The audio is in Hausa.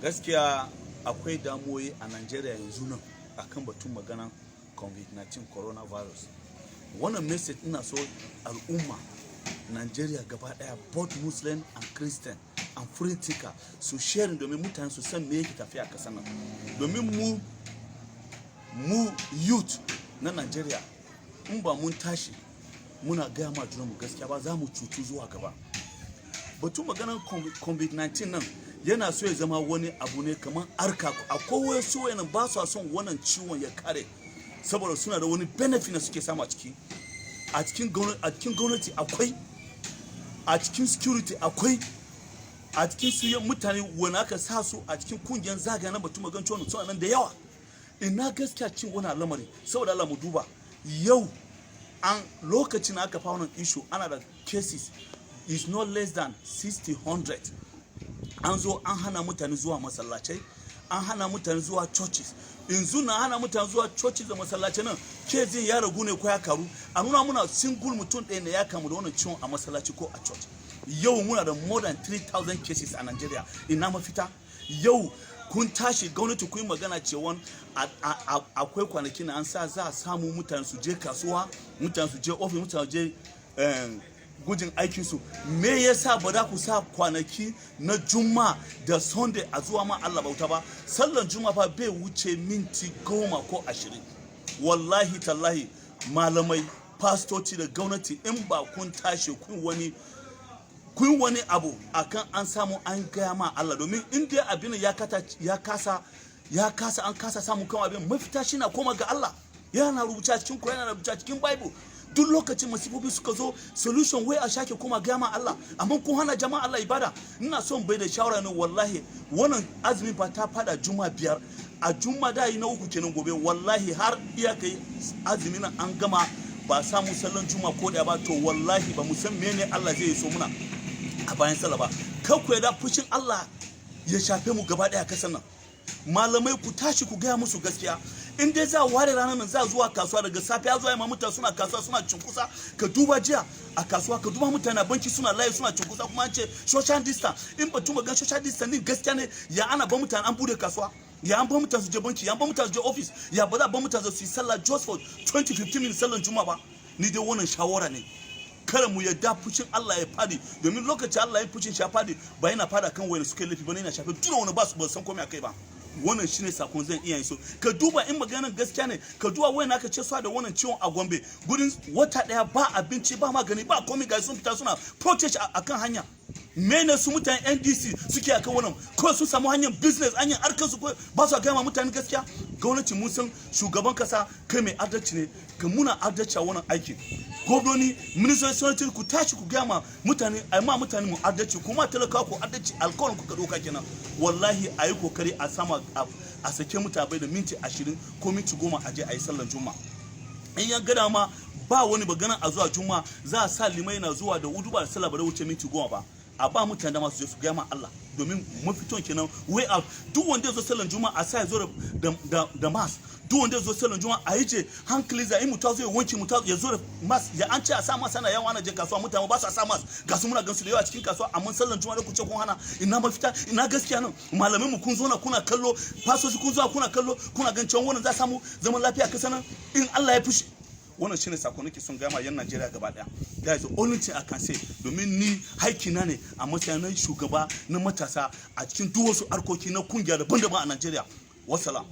Gaskiya akwai damuwoyi a Nigeria yanzu nan akan batun maganan COVID-19, coronavirus. Wannan message ina so al'umma Nigeria gaba daya, both Muslim and Christian and free thinker, su sharing domin mutane su san me yake tafiya a kasar nan. Domin mu youth na Nigeria, in ba mun tashi muna gaya ma junanmu gaskiya ba, za mu cutu zuwa gaba. Batun maganar COVID-19 nan yana so ya zama wani abu ne kamar arka. Akwai wasu wayannan ba su son wannan ciwon ya kare saboda suna da wani benefit na suke samu a ciki. A cikin gwamnati akwai, a cikin security akwai, a cikin su mutane wani aka sa su a cikin kungiyar zagaya na batun magan ciwon suna nan da yawa. Ina gaskiya cin wani lamari? Saboda Allah mu duba, yau an lokacin aka fara wannan issue, ana da cases is not less than 60 100. An zo an hana mutane zuwa masallacai, an hana mutane zuwa churches. Yanzu na hana mutane zuwa churches da masallacai nan, case ya ragu ne ko ya karu? A nuna muna single mutum ɗaya ne ya kamu da wannan ciwon a masallaci ko a church. Yau muna da more than 3000 cases a Nigeria. Ina mafita? Yau kun tashi gwamnati kun yi magana cewa akwai kwanaki na an sa za a samu mutane su je kasuwa, mutane su je ofis, mutane su je gujin aikinsu. Me yasa ba za ku sa kwanaki na Juma da Sunday a zuwa ma Allah bauta ba? Sallan Juma fa bai wuce minti 10 ko 20. Wallahi tallahi, malamai, fastoci da gwamnati, in ba kun tashi kun wani abu akan an samu an gaya ma Allah, domin in dai abin ya kasa, an kasa samu kan abin, mafita shi na koma ga Allah. Yana rubuta cikin Qur'ani, yana rubuta cikin Bible, duk lokacin masifofi suka zo, solution wai a shake koma gaya ma Allah. Amma kun hana jama'a Allah ibada. Ina son bai da shawara ne, wallahi wannan azumin fa ta fada Juma 5 a Juma da yi na uku kenan gobe. Wallahi har iyakai azumin nan an gama ba samu sallan Juma ko da ba, to wallahi ba mu san mene Allah zai so muna a bayan sallah ba. Kar ku yarda fushin Allah ya shafe mu gaba daya kasan nan. Malamai, ku tashi ku gaya musu gaskiya. In dai za a ware ranar nan za zuwa kasuwa daga safiya zuwa yamma, mutane suna kasuwa suna cunkusa. Ka duba jiya a kasuwa, ka duba mutane a banki suna layi suna cunkusa, kuma an ce social distance. In batu magan social distance din gaskiya ne, ya ana ba mutane an bude kasuwa, ya an ba mutane su je banki, ya an ba mutane su je office, ya ba za a ba mutane su yi sallah just for 20 15 minutes sallan Juma'a ba? Ni dai wannan shawara ne, kada mu yadda fushin Allah ya fadi, domin lokacin Allah ya fushin shi ya fadi, ba yana fada kan wayanda suka yi laifi ba ne, yana shafe duk wani ba su ba san komai akai ba. Wannan shine sakon zan iya yi. So ka duba, in maganar gaskiya ne, ka duba wayan aka ce su da wannan ciwon a Gombe, gurin wata daya ba abinci, ba magani, ba komai, ga sun fita suna protest akan hanya. Mene su mutanen NDC suke akan wannan? Ko su samu hanyar business, hanyar harkar su, ba su gaya ma mutane gaskiya. Gwamnati, mun san shugaban kasa kai mai adalci ne, ka muna adalci a wannan aiki. Gwamnoni, ministoci, ku tashi ku gaya ma mutane, a ma mutane mu adalci, kuma talakawa ku adalci. Alkawarin kuka doka kenan. Wallahi a yi kokari a sama a sake mutane da minti 20 ko minti 10 a je a yi sallar Juma'a. In ya gada ma ba wani bagana a zuwa Juma'a, za a sa limai na zuwa da hudu ba da sallah ba da wuce minti 10 ba, a ba mutane da masu je su gaya ma Allah, domin mafiton kenan, way out. Duk wanda ya zo sallan Juma'a, a sa ya zo da mask. Duk wanda ya zo sallan Juma'a, a yi je hankali za yi mutu zo ya wanke mutu ya zo da mask. Ya an ce a sa mask, ana yawan ana je kasuwa, mutane ba su sa mask, ga su muna gansu da yawa cikin kasuwa, amma sallan Juma'a da ku ce kun hana. Ina mafita? Ina gaskiya nan? Malamai mu, kun zo na kuna kallo, fasoshi, kun zo kuna kallo, kuna gan cewa wannan za samu zaman lafiya kasa nan in Allah ya fushi? Wannan shine sako nake son gama yan Najeriya gaba daya. That is the only thing I can say, domin ni haikina ne a matsayin na shugaba na matasa a cikin duk wasu harkoki na kungiya daban-daban a Najeriya. Wassalam.